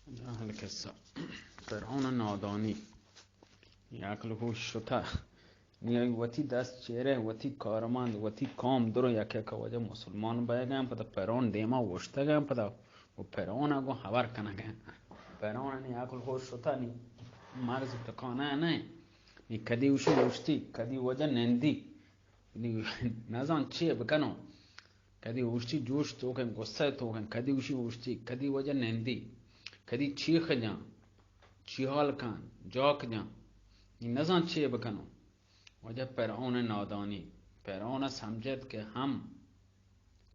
اہل قصہ، فرعون نادانی، عقل ہوش شتہ، نی آئی وتی دست چیرے، وتی کارمند، وتی قوم درو یک یک وجہ مسلمان بئیگا، پدا فرعون دیما اوشتگا، پدا و فرعون گو خبر کنگا۔ فرعون نی عقل ہوش شتہ، نی مغز ٹکانہ نہ، نی کدی اوشی اوشتی، کدی وجہ نندی، نی نزان چی بکنو۔ کدی اوشتی جوش توکن، غصہ توکن، کدی اوشی اوشتی، کدی وجہ نندی، کدی چیخ جان، چیہال کن، جاک جان، نی نزان چی بکنو۔ وجہ فرعون نادانی، فرعون سمجھت کہ ہم،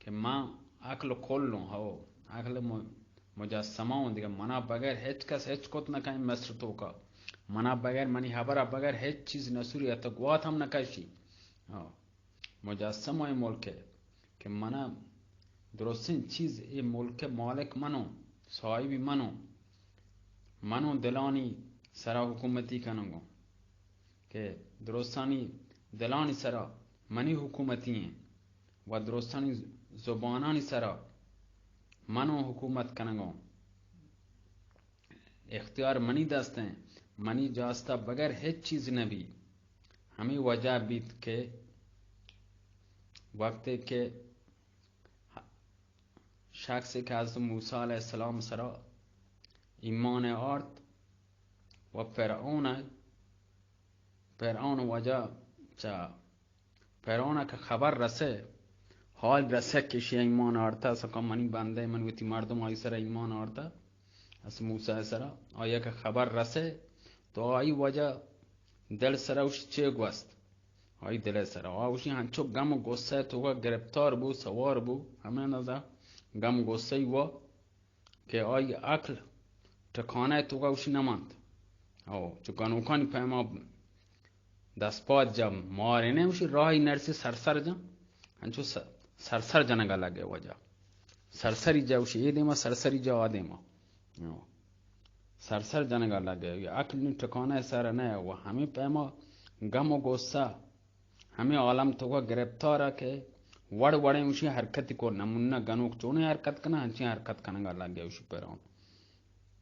کہ من عقل کل ہوں، ہو، عقل م-، مجسمہ ہوں، دیگہ منا بغیر ہچ کس ہچ کت نہ کن مصر توکا، منا بغیر، منی خبرہ بغیر ہچ چیز نہ سوری، حتی گوات ہم نہ کشی۔ ہو۔ مجسم ء ملک ء کہ من ء درستیں چیز، اے ملک ء مالک من اوں، صاحبی من اوں، من اوں دلانی سرا حکومتی کنگ اوں کہ درستانی دلانی سرا منی حکومتی ایں و درستانی زبانانی سرا من اوں حکومت کنگ اوں۔ اختیار منی دست ایں، منی جاستا بغیر ہچ چیز نہ بی۔ ہمے وجہ بیت کہ وقتے کہ شخصے کہ حضرت موسی علیہ السلام سرا ایمان آرت و فرعون، فرعون وجہ چہ فرعون ء کہ خبر رسے، حال رسے کہ ایشی ایمان آرتا، سکا منی بندے، من وتی مردم آئی سرا ایمان آرتا، از موسی سرا، آیا کہ خبر رسے، تو آئی وجہ دل سرا اوشی چے گوست؟ آئی دل سرا، آ اوشی ہنچو غم و غصہ توکا گرفتار بو، سوار بو، ہمیں نزا غم غصہ ہی وا کہ آئی عقل ٹکانہ ء توکا اوشی نہ منت۔ او، چو گنوکانی پیما دست پاد جا مارے نہ اوشی راہی نرسی سرسر جا، انچو س-، سرسر جنگا لگے وجہ۔ سرسری جا اوشی اے دیما، سرسری جا آ دیما۔ او، سرسر جنگا لگے۔ عقل نی ٹکانہ ء سر نہ و ہمیں پیما غم و غصہ ہمے عالم توکا گرپتار ء کہ وڑ وڑیں اوشی حرکتی کو نمونہ گنوک چونیں حرکت کناں، ہنچیں حرکت کنگا لگ گئے اوشی پیران۔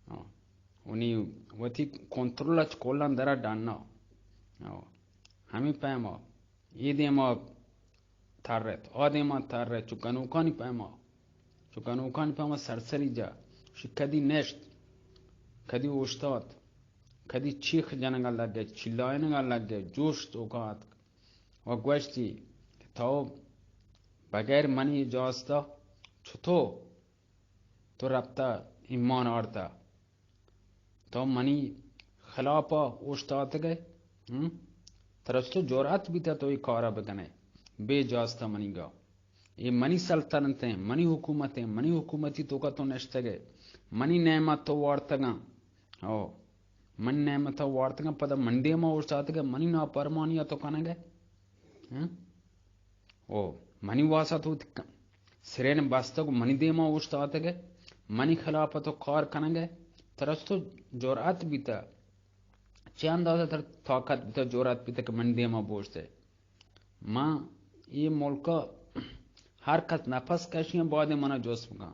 ہاں۔ ونی وتی کنترل اچ کلاں درا ڈانا۔ ہاں۔ ہمے پیما اے دیما ترت، آ دیما ترت، چو گنوکانی پیما، چو گنوکانی پیما سرسری جا، شی کدی نشت، کدی اوشتات، کدی چیخ جنگا لگ گئے، چلائنگا لگ گئے، جوش توکا اتک۔ و گوشتی کہ تو بغیر منی اجازتا چطور تو رپتا ایمان آرتا؟ تو منی خلافا اوشتاتگئے؟ ہم؟ ترا چطور جرأت بیتا تو اے کارا بکنے؟ بے اجازتا منی گا۔ اے منی سلطنت ایں، منی حکومت ایں، منی حکومتی توکا تو نشتگئے، منی نعمت تو وارتگاں۔ او، من نعمت وارتگاں، پدا من دیما اوشتاتگئے، منی نافرمانیا تو کنگئے؟ ہم؟ او، منی واسا تو وتی ک-، سرین بستگ و منی دیما اوشتاتگئے، منی خلافا تو کار کنگئے، ترا چطور جرأت بیتا؟ چه اندازہ ترا طاقت بیتا، جرأت بیتا کہ منی دیما بوشتے؟ ما اے ملکا ہر کس نفس کشی باید منا جست بکن۔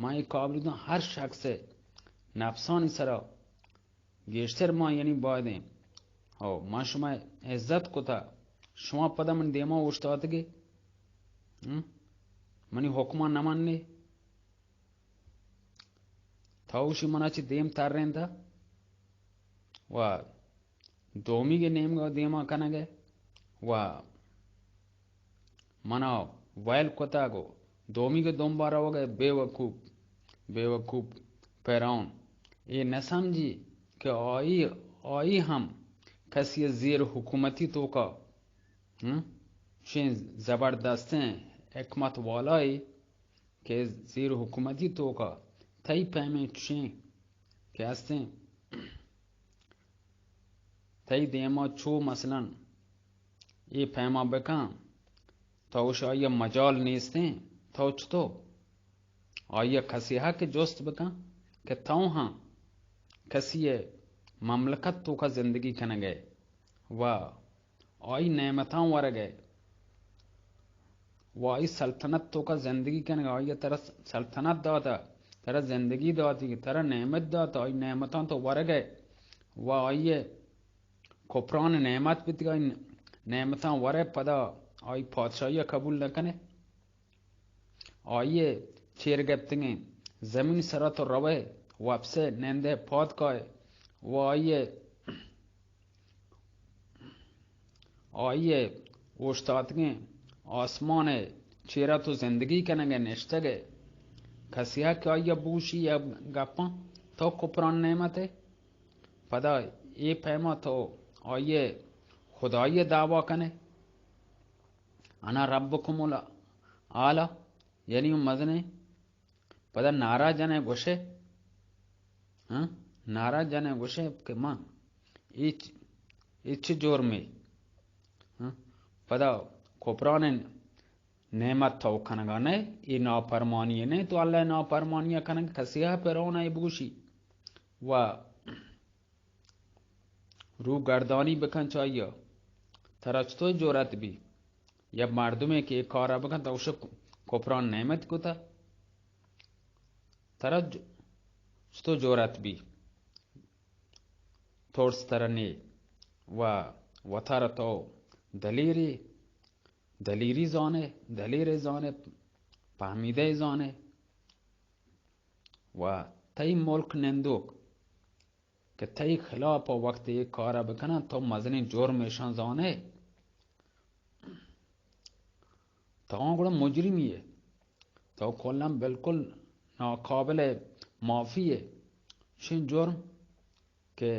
ما اے قابل دوں ہر شخص نفسانی سرا گیشتر ما یعنی بایدیں، ہو، ما شما عزت کتا، شما پدا من دیما اوشتاتگے، ہم؟ منی حکمان نمانے، تاوشی منا چی دیم ترینتا و دومیگے نیمگا دیما کنگے و منا ویل کتگ و دومی کہ دنبا روگ ء بے وقوف، بے وقوف فرعون اے نہ سمجھی کہ آئی، آئی ہم کسی زیر حکومتی توکا، ہم، چشیں زبردستیں حکمت والائے کہ زیر حکومتی توکا تئی پیمیں چشیں کہ ہستیں تئی دیما چو مثلاً اے پیما بکن، تو اش آئی ء مجال نیستیں، تو چتو؟ آئی ء کسی حق جست بکن کہ تو ہاں کسی ء مملکت توکا زندگی کنگ ء و آئی نعمتاں ورگ ء و آئی سلطنت توکا زندگی کنگ ء، آئی ء ترا سلطنت داتا، ترا زندگی داتی، ترا نعمت دات، آئی نعمتاں تو ورگ ئے و آئی کپران نعمت بیتگ، آئی نعمتاں ورے، پدا آئی پادشاہی قبول نہ کنے۔ آئی چیر گپتگیں زمین سرا تو روئے، وپسے نندے پاد کائے و آئی آئی ء اوشتاتگیں آسمان ء چیرا تو زندگی کنگ ء نشتگ ئے۔ کسی ء کہ آئی ء بوشی ء گپاں، تو کپران نعمت ئے۔ پدا اے پیما تو آئی ء خدائی ء دعویٰ کن ئے، انا ربکم الاعلی، یعنی مزنیں۔ پدا نعرہ جن ئے گوش ئے، ہاں؟ نعرہ جن ئے گوش ئے کہ من ہچ، ہچ جرمے، ہاں؟ پدا کپران نعمت تو کنگا نہ، اے نافرمانی نہ، تو اللہ نافرمانی کنگ، کسی ء فرعون ء بگوشی و رو گردانی بکن چہ آئی ء۔ ترا چطور جرأت بی یا مردمے کہ اے کار ء بکن، تو گوش ئے کپران نعمت کتہ؟ ترا ج-، چطور جرأت بی؟ ترس ترا نے و وتارا تو دلیری، دلیری زانے، دلیرے زانے، پہمیدہ زانے و تئی ملک نندوک کہ تئی خلاف ء وقت اے کار ء بکناں، تو مزنیں جرم ایشاں زان ئے۔ تو گڑا مجرمی ئے، تو کلاں بالکل ناقابل معافی ئے۔ شین جرم کہ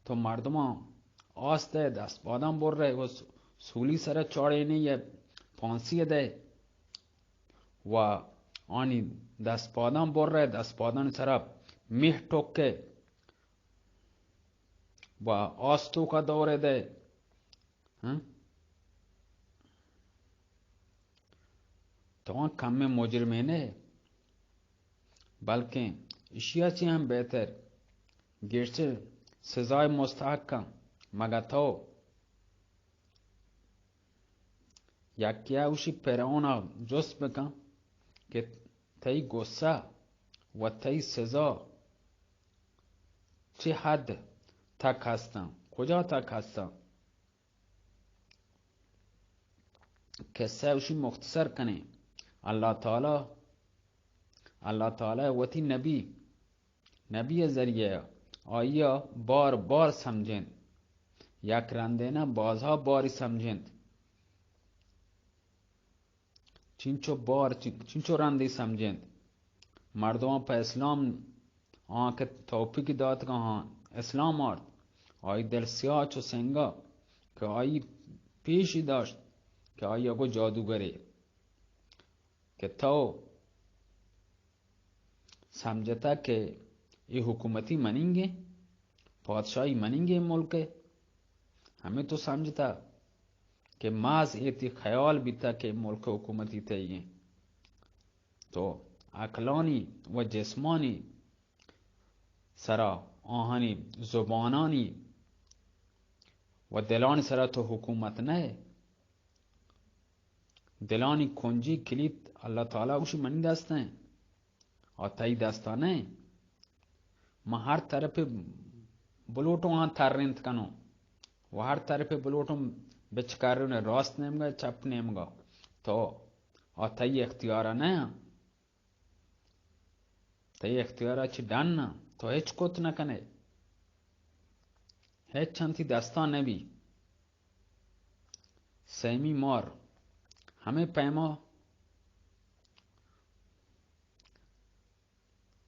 تو مردماں آس دئے، دست پاداں برئے و س-، سولی سر چاڑینے یا پھانسی دئے و آنی دست پاداں برئے، دست پادانی سرا میہ ٹکئے و آس توکا دورے دئے۔ ہاں؟ تو آں کمیں مجرمے نہ ئے، بلکیں اشیا چہ ہم بہتر گیشتر سزائے مستحق کن، مگہ تو یکے ء اوشی فرعون ء جست بکن کہ تئی غصہ و تئی سزا چہ حد تک ہستاں، کجا تک ہستاں؟ قصہ اوشی مختصر کنیں۔ اللہ تعالی، اللہ تعالی وتی نبی، نبی ذریعہ آیا بار بار سمجھنت، یک رندے نہ بازہا باری سمجھنت۔ چنچو بار، چن-، چنچو رندی سمجھنت۔ مردماں پہ اسلام آں کہ توفیق داتگ آں اسلام آرت، آئی دل سیاہ چو سنگا کہ آئی پیشی داشت کہ آئی اگو جادوگرے کہ تو سمجھتا کہ اے حکومتی منیگیں، پادشاہی منیگیں ملک ء۔ ہمے تو سمجھتا کہ محض اے تئی خیال بیتا کہ ملک حکومتی تئیگیں۔ تو عقلانی و جسمانی سرا، آہانی زبانانی و دلانی سرا تو حکومت نہ ئے۔ دلانی کنجی کلیت اللہ تعالی گوشی منی دست ایں، آ تئی دستا نہ ایں۔ من ہر طرف بلوٹوں آں ترینت کنوں و ہر طرف بلوٹوں بچکاروں، راست نیمگا، چپ نیمگا۔ تو آ تئی اختیارا نہ ایں۔ تئی اختیارا چہ ڈن ایں، تو ہچ کت نہ کنے، ہچ انتی دستان نبی۔ سیمی مار، ہمے پیما،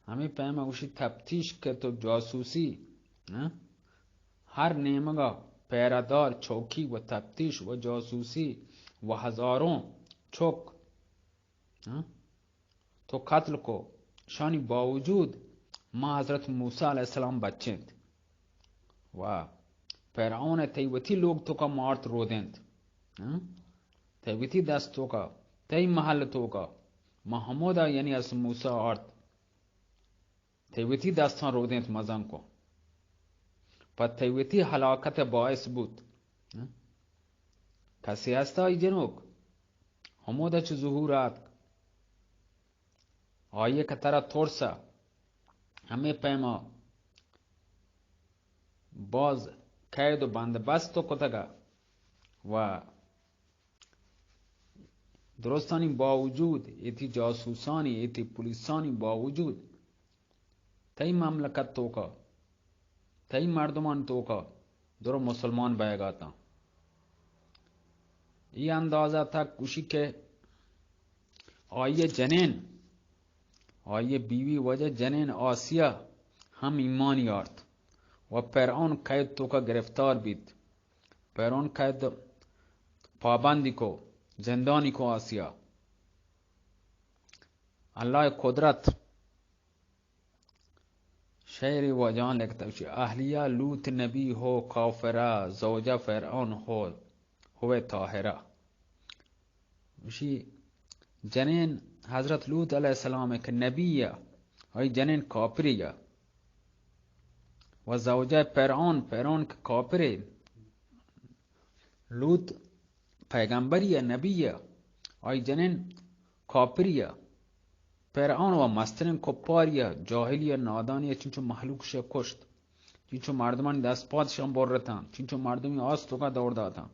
ہمے پیما گوشی تفتیش کہ تو جاسوسی، ہاں؟ ہر نیمگا پیرادار چوکی و تفتیش و جاسوسی و ہزاروں چک، ہاں؟ تو قتل کو، شانی باوجود ما حضرت موسی علیہ السلام بچینت۔ و فرعون ء تئی وتی لوگ توکا مارت رودینت۔ ہاں؟ تئی وتی دست توکا، تئی محل توکا، ما ہمودا یعنی از موسی آرت۔ تئی وتی دستاں رودینت مزن کو۔ پہ تئی وتی ہلاکت ء باعث بوت۔ ہاں؟ کسی ہستا ای جنوک؟ ہمودا چہ ظہور آتک۔ آئی ءَ کہ ترا ترس ءَ ہمے پیما باز قید و بندبست تو کتگ ءَ و درستانی باوجود، ایتی جاسوسانی، ایتی پولیسانی باوجود تئی مملکت توکا، تئی مردمان توکا درو مسلمان بئیگا اتاں۔ ای اندازہ تک گوشی کہ آئی جنین، آئی بیوی وجہ جنین آسیہ ہم ایمانی آرت و فرعون قید توکا گرفتار بیت۔ فرعون قید پابندی کو، زندانی کو آسیہ۔ اللہ قدرت شعر واجہاں لکھتا کہ اہلیہ لوط نبی ہو کافرہ، زوجہ فرعون ہو ہوئے طاہرہ۔ گوشی جنین حضرت لوط علیہ السلام کہ نبی یا، آئی جنین کافری یا، و زوجہ فرعون، فرعون کہ کافرے، لوط پیغمبری یا نبی یا، آئی جنین کافری یا۔ فرعون و مسترین کپاری یا، جاہلی یا، نادانی یا، چنچو مخلوق شے کشت، چنچو مردمانی دست پادشان برتاں، چنچو مردمی آس توکا دور داتاں۔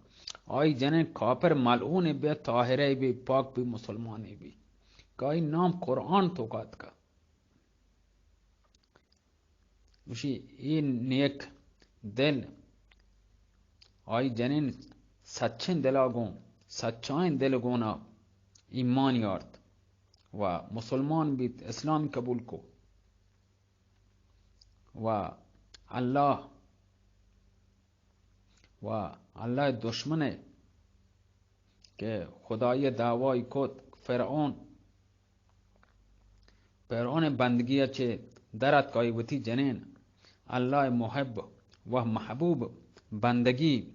آئی جنین کافر ملعون بی، طاہرہ بی، پاک بی، مسلمان بی۔ کہ آئی نام قرآن توکا اتکا۔ گوشی، اے نیک دل، آئی جنین سچیں دلا گوں، سچائیں دل گونا ایمانی آرت و مسلمان بیت، اسلام قبول کو و اللہ و اللہ دشمن کہ خدائی دعوائی کت، فرعون، فرعون بندگی چہ در اتک، آئی وتی جنین اللہ محب و محبوب بندگی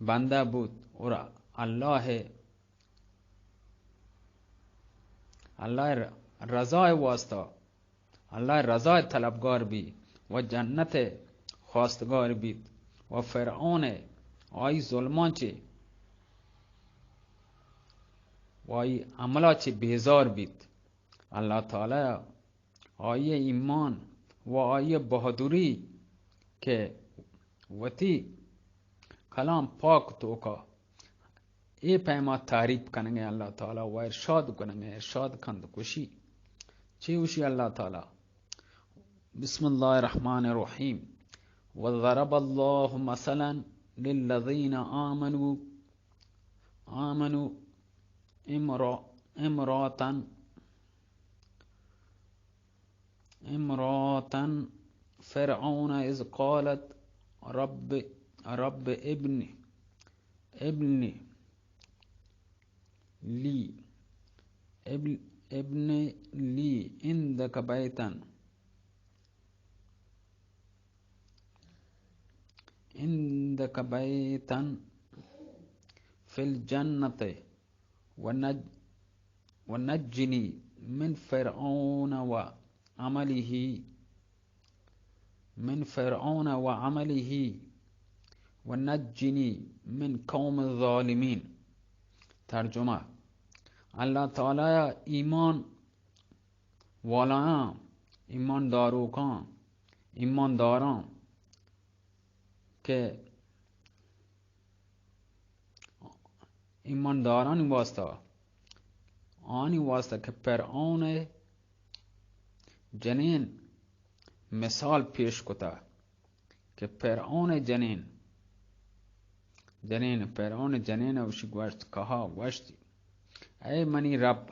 بندہ بوت اور اللہ، اللہ رضا واسطہ، اللہ رضا طلبگار بی و جنت خواستگار بیت و فرعون آئی ظلمان چہ و آئی عملا چہ بیزار بیت۔ اللہ تعالی آئی ایمان و آئی بہادری کہ وتی کلام پاک توکا اے پیما تعریف کنگے اللہ تعالی و ارشاد کنگے، ارشاد کند کشی۔ چی وشی اللہ تعالی؟ بسم اللہ الرحمن الرحیم۔ وضرب اللہ مثلا للذین آمنوا، آمنوا امرا-، امرأة، امرأة فرعون اذ قالت رب، رب ابن، ابن لی، ابن، ابن لی عندک بیتا، عندک بیتا فی الجنة ونج-، ونجنی من فرعون و عمله، من فرعون و عمله ونجنی من قوم الظالمین۔ ترجمہ، اللہ تعالی ایمان والاں، ایمان داروکاں، ایمان داراں کہ ایمان دارانی واسطہ، آنی واسطہ کہ فرعون جنین مثال پیش کتا کہ فرعون جنین، جنین، فرعون جنین اوشی گوشت، کہا گوشتی، اے منی رب،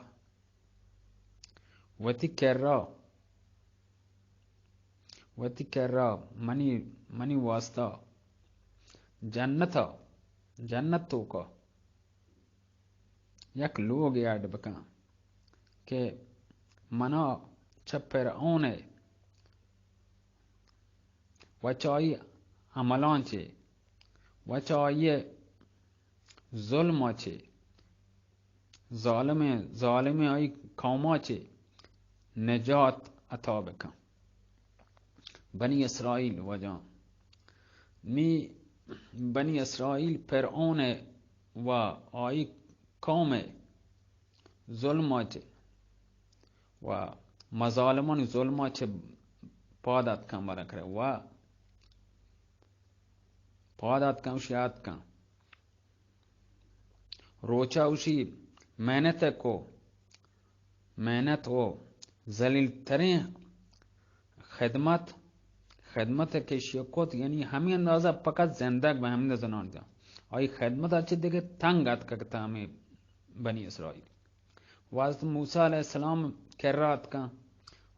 وتی کرا، وتی کرا منی، منی واسطہ جنتا، جنت توکا یک لوگے اڈ بکن کہ منا چہ فرعون و چہ آئی عملاں چہ و چہ آئی ظلم چہ، ظالمیں، ظالمیں آئی قوما چہ نجات عطا بکن۔ بنی اسرائیل وجہ، نی بنی اسرائیل فرعون و آئی قوم ظلم چہ، و مظالمانی ظلم ءَ چہ پاد اتکاں، برا کرے و پاد اتکاں، اوشی اتکاں۔ روچا اوشی محنت کو، محنت و ذلیل تریں خدمت، خدمت کہ شی کت، یعنی ہمیں اندازہ فقط زندگ بہ ہمیں زنان جا۔ آئی خدمت ءَ چہ دگہ تنگ اتکگ تا ہمیں بنی اسرائیل۔ و حضرت موسی علیہ السلام کرا اتکاں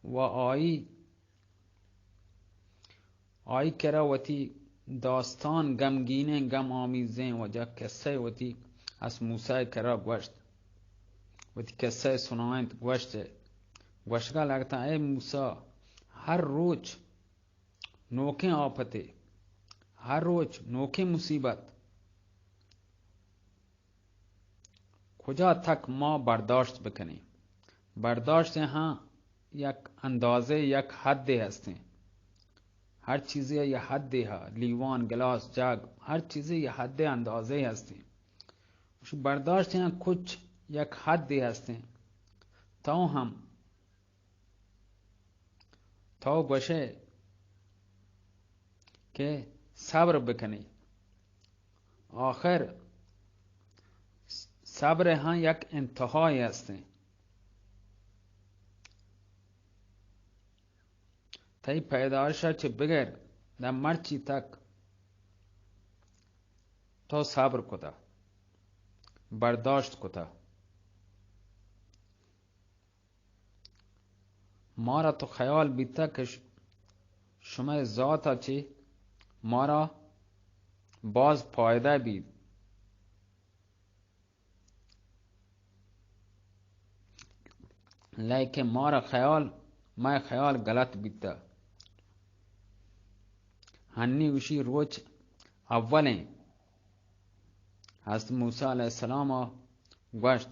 و آئی، آئی کرا وتی داستان، غمگینیں، غم آمیزیں وجہ قصہ وتی حضرت موسی کرا گوشت، وتی قصہ سنائنت، گوشت، گوشگا لگتا، اے موسی، ہر روچ نوکیں آپتے، ہر روچ نوکیں مصیبت، کجا تک ما برداشت بکنیں؟ برداشت ہاں یک اندازے، یک حدے ہستیں۔ ہر چیزے یہ حدے ہا، لیوان، گلاس، جگ، ہر چیزے یہ حدے اندازے ہستیں۔ برداشت ہاں کچھ یک حدے ہستیں۔ تو ہم تو گوشے کہ صبر بکنی۔ آخر صبر ہاں یک انتہائی ہستیں۔ تئی پیدائشا چہ بگر داں مرچی تک تو صبر کتا، برداشت کتا۔ مارا تو خیال بیتا کہ ش-، شمئے ذاتا چہ مارا باز فائدہ بیت، لیکن مارا خیال، مئے خیال غلط بیتا۔ ہنی گوشی روچ اولیں۔ حضرت موسی علیہ السلام گوشت،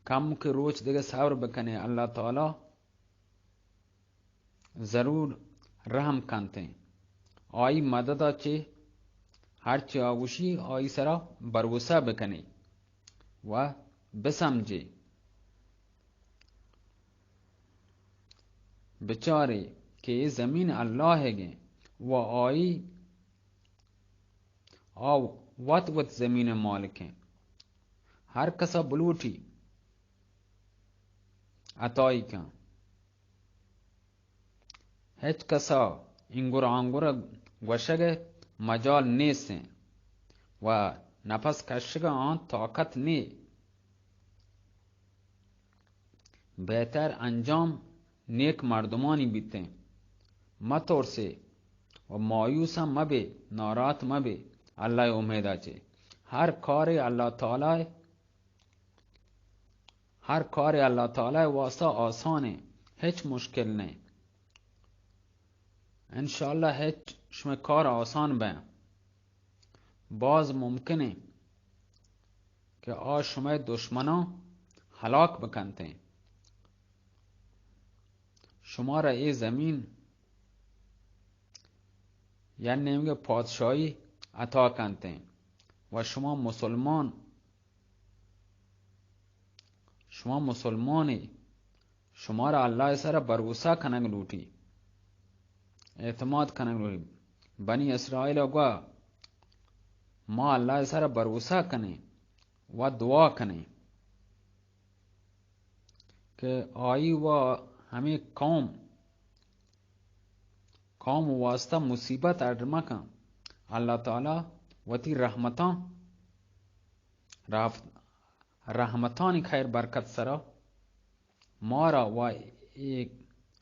کم کہ روچ دگہ صبر بکنے، اللہ تعالی ضرور رحم کنتیں۔ آئی مددا چہ ہرچی آ گوشی، آئی سرا بھروسہ بکنے و بسمجے۔ بچارے کہ اے زمین اللہ ئیگیں و آئی، آ وت وت زمین مالکیں۔ ہر کسا بلوٹی عطائی کن۔ ہچ کسا انگر آنگر گوشگ مجال نیستیں و نفس کشگ آں طاقت نی۔ بہتر انجام نیک مردمانی بیتیں۔ مہ ترسے و مایوس ہم مہ بے، ناراحت مہ بے، اللہ ءِ امیدا چے۔ ہر کارے اللہ تعالی، ہر کارے اللہ تعالی ءِ واسطہ آسان ایں، ہچ مشکل نیں۔ انشاءاللہ ہچ شمئے کار آسان بیں۔ باز ممکن ایں کہ آ شمئے دشمناں ہلاک بکنتیں۔ شمارا اے زمین یا نیمگے پادشاہی عطا کنتیں و شما مسلمان، شما مسلمانے، شمارا اللہ ءِ سرا بھروسہ کنگ لوٹی، اعتماد کنگ لوٹی۔ بنی اسرائیل ءَ گوا، ما اللہ ءِ سرا بھروسہ کنیں و دعا کنیں کہ آئی و ہمیں قوم، قوم واسطہ مصیبت اڈ مکن۔ اللہ تعالی وتی رحمتاں رحف-، رحمتانی خیر برکت سرا مارا و اے،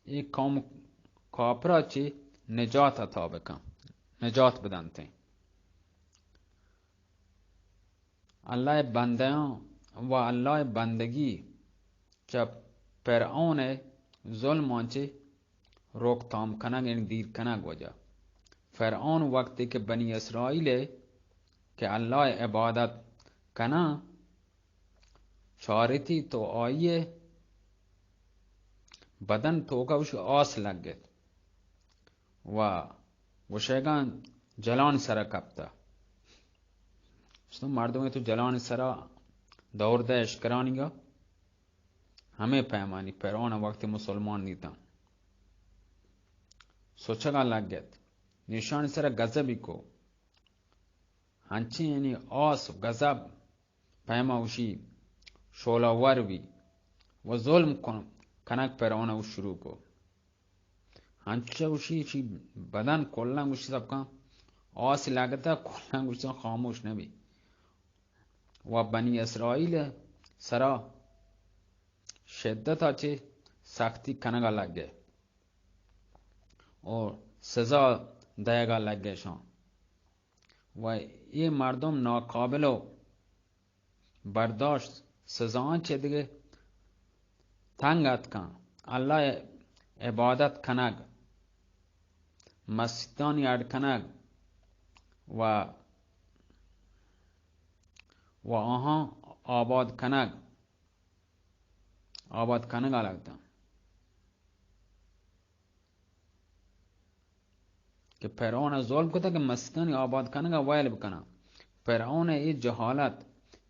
اے قوم کافرا چہ نجات عطا بکن، نجات بدنتیں۔ اللہ ءِ بندیاں و اللہ ءِ بندگی چہ فرعون ءِ ظلماں چہ روک تام کنگ، یعنی دیر کنگ وجہ۔ فرعون وقتے کہ بنی اسرائیل ءَ کہ اللہ ءِ عبادت کناں چارتی تو آئی ءِ بدن توکا وش آس لگت و گوشگاں جلان سرا کپتا۔ گوشتن مردمے تو جلان سرا دور دے اشکرانیگا۔ ہمے پیمانی فرعون وقتی مسلمان دیتاں، سوچگا لگت، ایشانی سرا غضبی کو، ہنچیں یعنی آس و غضب پیما اوشی شولا ور بی و ظلم کن-، کنگ فرعون او شروع کو۔ ہنچو اوشی چی بدن کلاں گوشی سبکاں آس لگتا، کلاں گوشی خاموش نبی۔ و بنی اسرائیل سرا شدت چی سختی کنگا لگے اور سزا دئیگا لگے شان۔ و اے مردم ناقابل و برداشت سزااں چہ دگہ تنگ اتکاں۔ اللہ ءِ عبادت کنگ، مسیتانی اڈ کنگ و، و آہاں آباد کنگ، آباد کنگ ءَ لگتاں۔ کہ فرعون ءَ ظلم کتگ کہ مسیتانی آباد کنگ ءَ ویل بکناں۔ فرعون ءِ اے جہالت،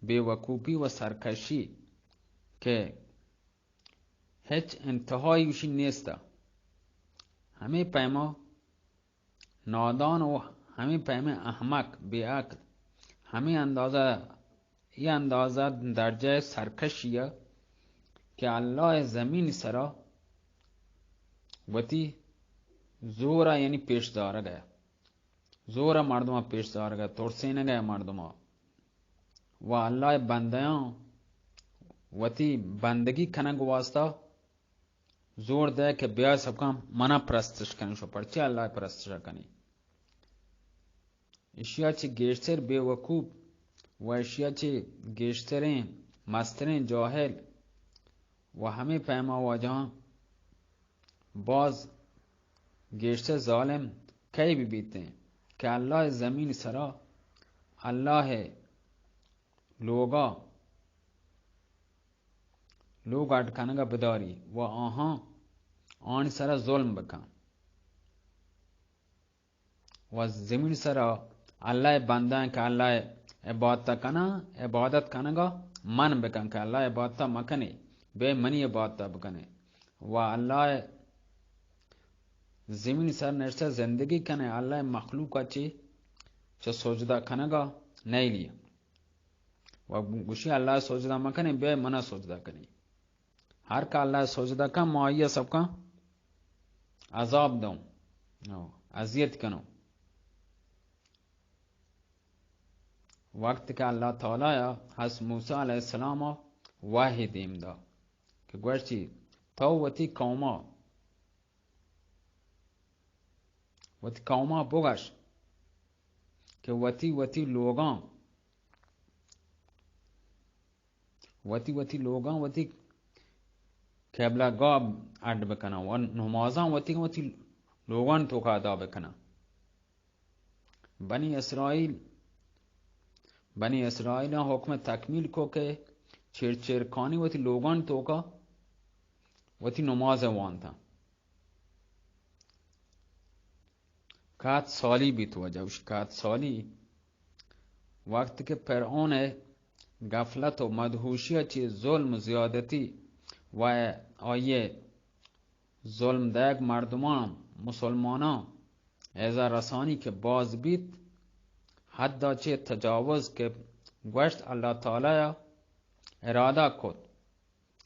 بے وقوفی و سرکشی کہ ہچ انتہائی اوشی نیست۔ ہمے پیما نادان و ہمے پیمیں احمق، بے عقل، ہمے اندازہ، اے اندازہ درجہ سرکشی ءَ کہ اللہ ءِ زمین سرا وتی زور ءَ یعنی پیش دارگ ءَ، زور ءَ مردماں پیش دارگ ءَ، ترسینگ ءَ مردماں و اللہ ءِ بندیاں وتی بندگی کنگ واسطہ زور دے کہ بیا سبکاں منا پرستش کنی۔ شو پرچے اللہ پرستش کنی؟ اشیا چہ گیشتر بے وقوف و اشیا چہ گیشتریں مستریں جاہل و ہمے پیما واجہاں باز گیشتر ظالم کئی بہ بیتیں کہ اللہ زمین سرا اللہ لوگا لوگ اڈ کنگ ءَ بداری و آہاں آنی سرا ظلم بکن و زمین سرا اللہ ءِ بندہ کہ اللہ ءِ عبادت کناں، عبادت کنگا من بکن کہ اللہ ءِ عبادت مکنے، بے منی عبادت بکنے و اللہ ءِ زمین سر نشتہ زندگی کنے، اللہ ءِ مخلوق ءَ چی چہ سجدہ کنگا نیلی۔ و گوشی، اللہ سجدہ مکنی، بیا منا سجدہ کنی۔ ہر کہ اللہ سجدہ کن، ما آئی سبکاں عذاب دوں، اذیت کنوں۔ وقت کہ اللہ تعالی حضرت موسی علیہ السلام وحی دیم دا کہ گوشتی، تو وتی قوما وتی قوما بگش کہ وتی وتی لوگاں، وتی وتی لوگاں وتی قبلہ گاہ اڈ بکناں و نمازاں وتی وتی لوگان توکا ادا بکناں۔ بنی اسرائیل، بنی اسرائیل حکم تکمیل کو کہ چیر چیرکانی وتی لوگان توکا وتی نماز وانتاں۔ کہت سالی بیت، وجہ اش کہت سالی وقت کہ فرعون ءِ غفلت و مدہوشی ءَ چہ ظلم و زیادتی و آئی ءِ ظلم دئیگ مردماں، مسلماناں ایذا رسانی کہ باز بیت، حد ءَ چہ تجاوز کہ گوشت، اللہ تعالی ءَ ارادہ کت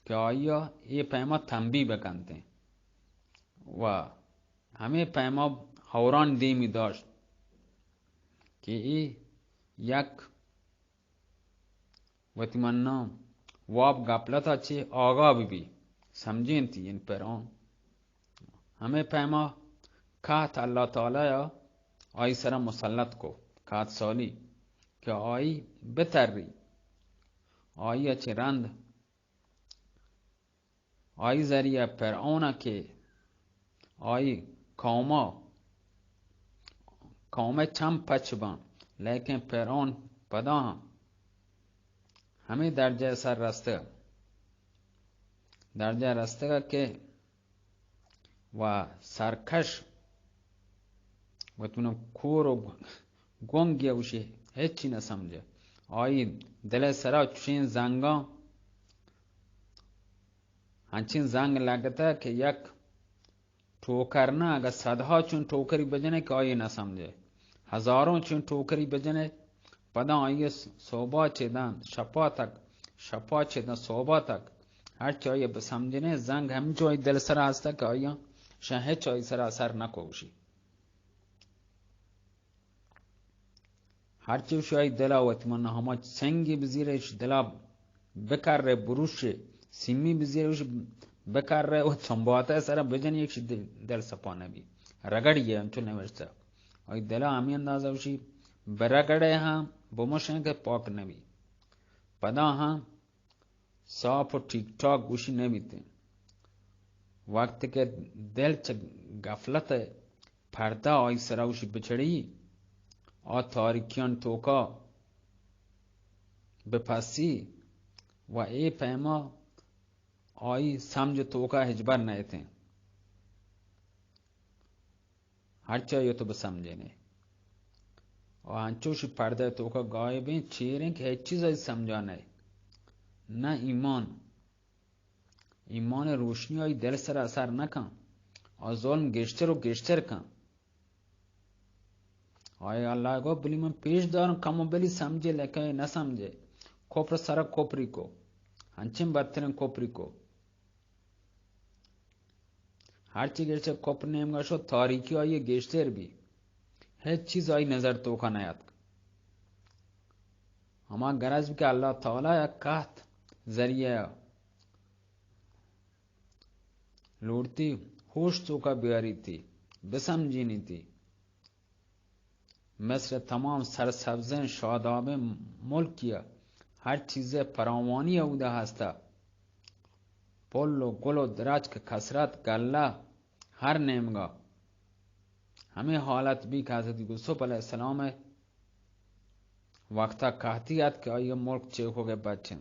کہ آئی ءَ اے پیما تنبیہ بکنتیں و ہمے پیما ہوران دیمی داشت کہ اے یک وتی منا واب گپلتا چہ آگاہ بہ بی، سمجھینتی، یعنی فرعون۔ ہمے پیما کہت اللہ تعالی ءَ آئی سرا مسلط کو، کہت سالی کہ آئی بتری، آئی ءَ چہ رند آئی ذریعہ فرعون کہ آئی قوما، قوم چم پچ باں، لیکن فرعون پدا ہم ہمے درجہ سر رستگ، درجہ رستگ کہ و سرکش وت من کور و گونگی اوشی ہچی نہ سمجھے۔ آئی دل سرا چشیں زنگاں انچیں زنگ لگتہ کہ یک ٹوکر نہ، اگہ صدہا چون ٹوکری بجنے کہ آئی نہ سمجھے، ہزاروں چون ٹوکری بجنے، پدا آئی صوبہ چہ داں شپا تک، شپا چہ داں صوبہ تک، ہرچ آئی بسمجھنے، زنگ ہمچو آئی دل سرا ہستہ کہ آئی شہ ہچ آئی سرا اثر نہ کوشی۔ ہرچی وش آئی دلا وت من ہما سنگی بزیرش دلا بکرے بروشے، سیمی بزیرش بکرے و چمباتے سرا بجن، یک دل، دل سپا نبی۔ رگڑی ہے انچو نوشتہ۔ آئی دلا ہمی اندازہ وشی برگڑے ہاں بمشیں کہ پاک نبی۔ پدا ہاں صاف و ٹھیک ٹھاک گوشی نہ بیتیں۔ وقت کہ دل چہ غفلت ء پردہ آئی سرا گوشی بچڑی، آ تاریکیان توکا بپسی و اے پیما آئی سمجھ توکا ہچبر نہ اتیں۔ ہرچا یو تو بسمجھینے۔ و انچوشی پردہ توکا غائبیں چیریں کہ ہچ چیز آئی سمجھا نئے۔ نہ ایمان، ایمان روشنی آئی دل سر اثر نہ کن، آ ظلم گیشتر و گیشتر کن۔ آئے اللہ گو بلی من پیش دارم کمو بلی سمجھے لکہ نہ سمجھے۔ کفر سر کفری کو، ہنچیں بدتریں کفری کو۔ ہرچی گیشتر کپر نیمگا شت، تاریکی آئی گیشتر بی۔ ہچ چیز آئی نظر توکا نیاتک۔ ہما گرج بی کہ اللہ تعالی یک کہت ذریعہ لوٹتی، ہوش توکا بیاریتی، بسمجینیتی۔ مصر تمام سرسبزیں شادابیں ملکیا، ہر چیزے فراوانی اودا ہستا۔ پل و گل و درچک، کثرت گلہ ہر نیمگا۔ ہمیں حالت بی کہ حضرت یوسف علیہ السلام وقتا قحطی ات کہ آئی ملک چیکو گے بچن۔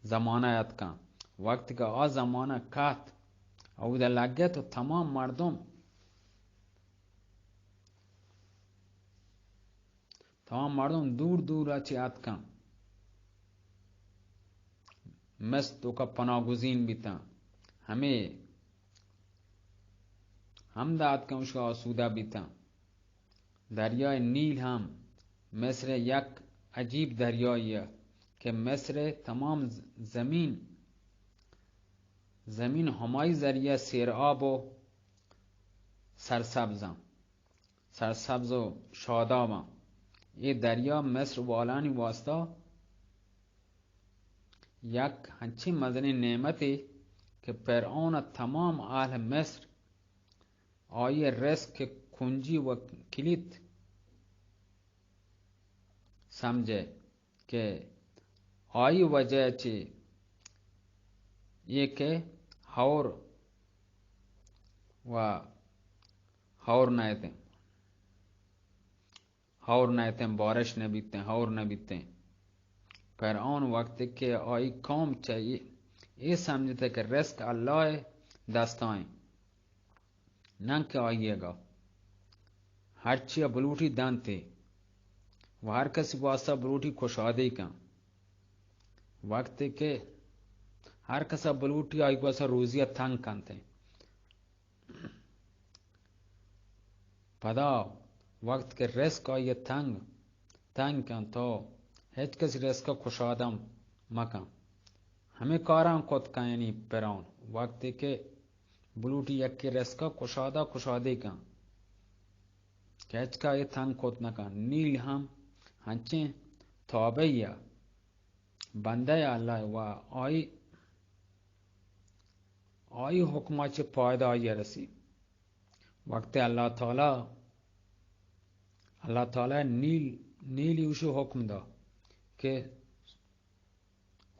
زمانہ اتکاں۔ وقت کہ آ زمانہ کات، اودا لگت و تمام مردم، تمام مردم دور دور چی اتکاں۔ مصر توکا پناہ گزین بیتاں۔ ہمیں ہمدا اتکاں، اشکا آسودہ بیتاں۔ دریائے نیل ہم مصر یک عجیب دریائے کہ مصر تمام ز-، زمین، زمین ہمائی ذریعہ سیرآب و سرسبزاں، سرسبز و شاداباں۔ اے دریا مصر والانی واسطہ یک ہنچیں مزنیں نعمتے کہ فرعون ء تمام اہل مصر آئی ء رزق ء کنجی و کلیت سمجھے کہ آئی وجہ چہ یہ کہ ہور و ہور نہ اتیں۔ ہور نہ اتیں، بارش نہ بیتیں، ہور نہ بیتیں۔ فرعون وقتی کہ آئی قوم چہ اے، اے سمجھتے کہ رزق اللہ ء دستائیں، نہ کہ آئی گا۔ ہرچی بلوٹی دنتے و ہر کسی واسطہ بلوٹی کشادے کن۔ وقتی کہ ہر کسا بلوٹی آئی واسطہ روزی تنگ کنتے۔ پدا وقت کہ رزق آئی تنگ، تنگ کن تو ہچ کسی رزق کشادہ مکن۔ ہمیں کاراں کت کن یعنی فرعون۔ وقتی کہ بلوٹی یکی رزق کشادہ کشادے کن کہ ہچ کا یہ تنگ کت نہ کن۔ نیل ہم ہنچیں تابعی بندہ اللہ و آئی، آئی حکمہ چہ پائدہ آئی رسی۔ وقت اللہ تعالی، اللہ تعالی نیل، نیلی اوشی حکم دا کہ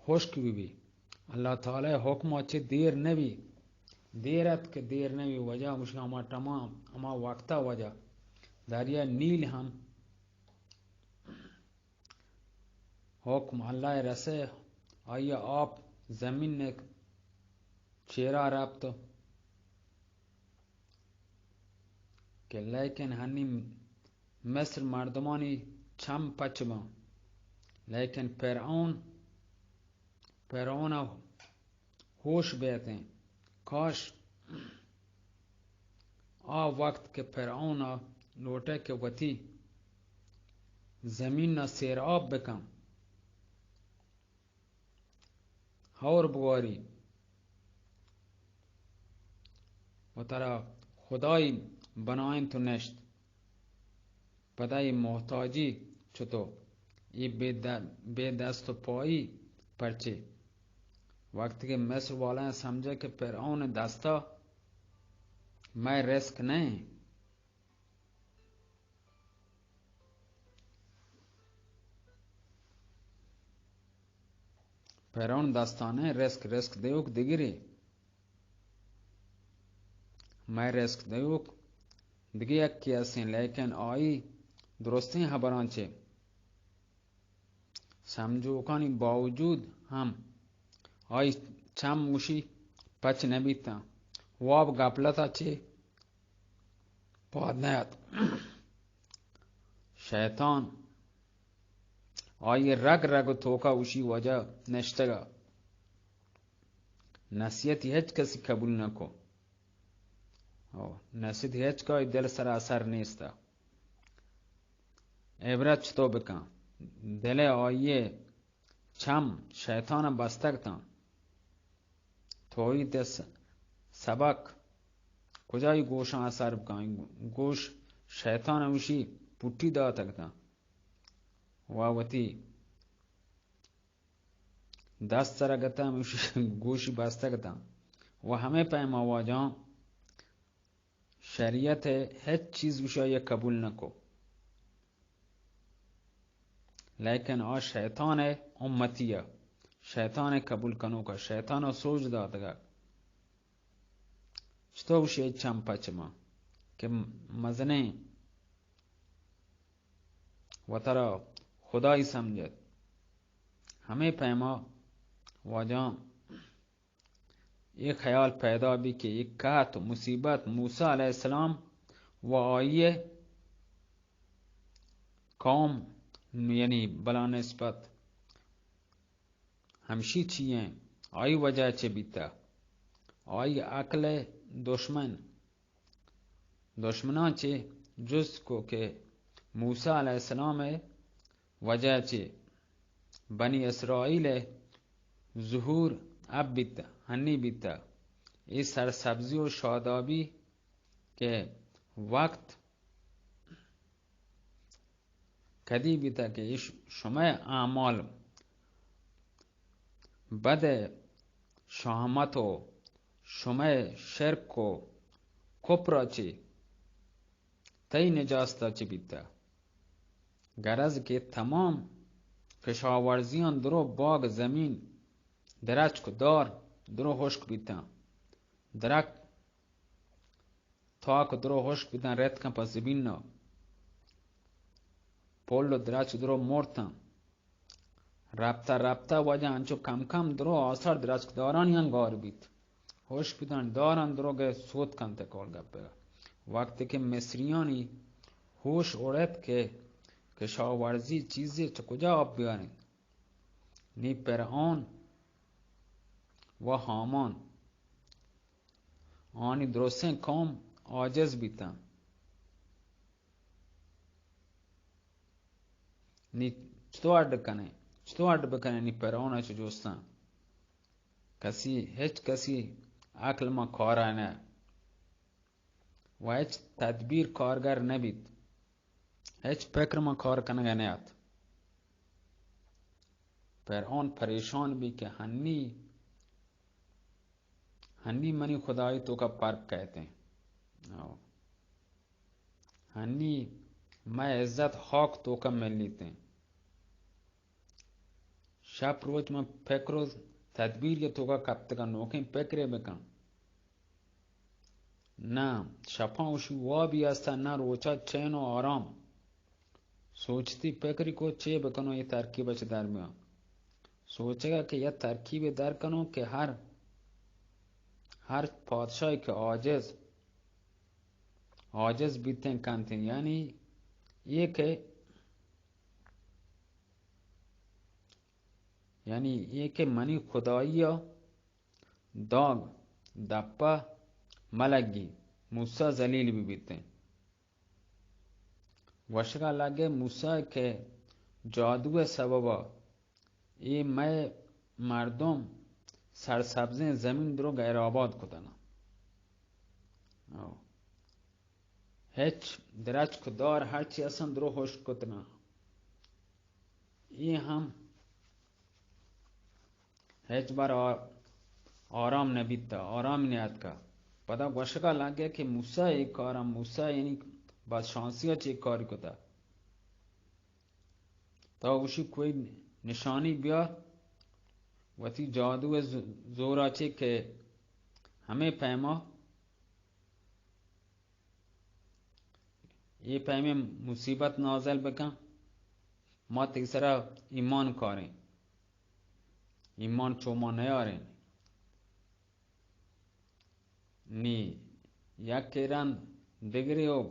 خشک بی بی۔ اللہ تعالی حکمہ چہ دیر نبی، دیر ات کہ دیر نبی، وجہ مشکل ہما تمام، ہما وقتا وجہ دریا نیل ہم حکم اللہ رسے، آئی آپ زمین چیرا رپت کہ لیکن ہنی مصر مردمانی چم پچ باں، لیکن فرعون، فرعون ہوش بیتیں۔ کاش آ وقت کہ فرعون ءَ لوٹئے کہ وتی زمین ءَ سیراب بکن، ہور بگواری، و ترا خدائی بنائینت و نشت، پدا اے محتاجی چتو، اے بے د-، بے دست و پائی پرچے؟ وقتی کہ مصر والایاں سمجھا کہ فرعون دستا مئے رزق نہ ایں، فرعون دستانہ رزق، رزق دیوک دگرے، مئے رزق دیوک دگہ یکے ہستیں، لیکن آئی درستیں ہبراں چہ سمجھوکانی باوجود ہم آئی چم گوشی پچ نہ بیتاں۔ واب گپلتا چہ پاد نیات۔ شیطان آئی رگ رگ توکا اوشی وجہ نشتگا۔ نصیحتی ہچ کسی قبول نکو۔ او، نصیحتی ہچ کسی دل سرا اثر نیستا۔ عبرت چتو بکن؟ دل آئی چم شیطان بستگ تاں۔ توحید س-، سبق کجائی گوشاں اثر بکن؟ گوش شیطان اوشی پٹی داتگ تاں و وتی دست سرا گتاں، اوشی گوشی بستگ تاں۔ و ہمے پیما واجہاں شریعت ءِ ہچ چیز گوشی آئی قبول نہ کو۔ لیکن آ شیطان ءِ امتی ءَ، شیطان ءِ قبول کنوک ءَ، شیطان ءَ سوج داتگ ءَ۔ چتو گوشی چم پچ ما کہ مزنیں وترا خدائی سمجھت۔ ہمے پیما واجہاں اے خیال پیدا بی کہ اے قحط و مصیبت موسی علیہ السلام و آئی قوم، یعنی بلا نسبت ہمشی چی ایں، آئی وجہ چہ بیتا؟ آئی عقل دشمن، دشمناں چہ جست کو کہ موسی علیہ السلام ءِ وجہ چہ بنی اسرائیل ءِ ظہور اب بیت، ہنی بیت۔ اے سرسبزی و شادابی کہ وقت کدی بیت کہ اے ش-، شمئے اعمال بد ءِ شہامت و شمئے شرک و کپر ءَ چہ تئی نجاست ءَ چہ بیتہ۔ گرز کہ تمام کشاورزیاں درو باگ زمین، درچک دار درو ہشک بیتاں۔ درک تاک درو ہشک بیتاں، رتکاں پہ زمین ءَ۔ پل و درچک درو مرتاں۔ رپتہ رپتہ واجہ انچو کم کم درو آسار درچکدارانی ہم گار بیت۔ ہشک بیتاں، داراں درو گئے سوت کنت کول گپے۔ وقتی کہ مصریانی ہوش اڑت کہ کشاورزی چیزے چہ کجا آپ بیاریں؟ نی فرعون و ہامان، آنی درستیں قوم عاجز بیتاں۔ نی چطو اڈ کنے؟ چطو اڈ بکنے؟ نی فرعون ءَ چو جوستاں۔ کسی، ہچ کسی عقل ما کارا نہ و ہچ تدبیر کارگر نہ بیت۔ ہچ پکر ما کار کنگ ءَ نیات۔ فرعون پریشان بی کہ ہنی، ہنی منی خدائی توکا پرک کہتے ہیں۔ او۔ ہنی مئے عزت خاک توکا ملیت ہیں۔ شپ روچ من پکر و تدبیر یا توکا کپتگا، نوکیں پکرے بکن۔ نہ شپاں وشی وابی ہستا، نہ روچا چین و آرام۔ سوچتی پکری کو چے بکنو اے ترکیب چہ درمیان۔ سوچگا کہ یک ترکیبے در کنو کہ ہر، ہر پادشاہی کہ عاجز، عاجز بیتیں کنتیں، یعنی اے کہ، یعنی اے کہ منی خدائی داگ دپا ملگی، موسی ذلیل بی بیتیں۔ گوشگا لگے موسی کہ جادو سببا اے مئے مردم سرسبزیں زمین درو غیر آباد کتنا۔ او۔ ہچ درچک دار ہرچی اسن درو ہشک کتنا۔ اے ہم ہچ بر آ-، آرام نہ بیتا، آرام نیاتکا۔ پدا گوشگا لگے کہ موسی اے کارا، موسی یعنی بدشانسی ء چے کاری کتا۔ تو گوشی کوئی نشانی بیا، وتی جادو ز-، زورا چے کہ ہمیں پیما اے پیمیں مصیبت نازل بکن، ما تئی سرا ایمان کاریں، ایمان چو ما نیاریں۔ نی یک رند دگرے و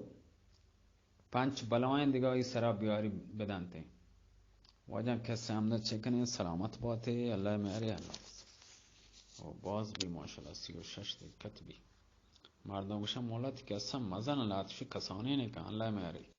پنچ بلائیں دگہ ای سرا بیاری بدنتیں۔ واجہ کسے ہمدا چکنیں، سلامت باتے، اللہ مہرے، اللہ حافظ۔ و باز بی ماشاءاللہ سی و شش دقت بی۔ مردم گوشن مولا تئی کسہ مزن لاتشی کسانیں کن، اللہ مہرے۔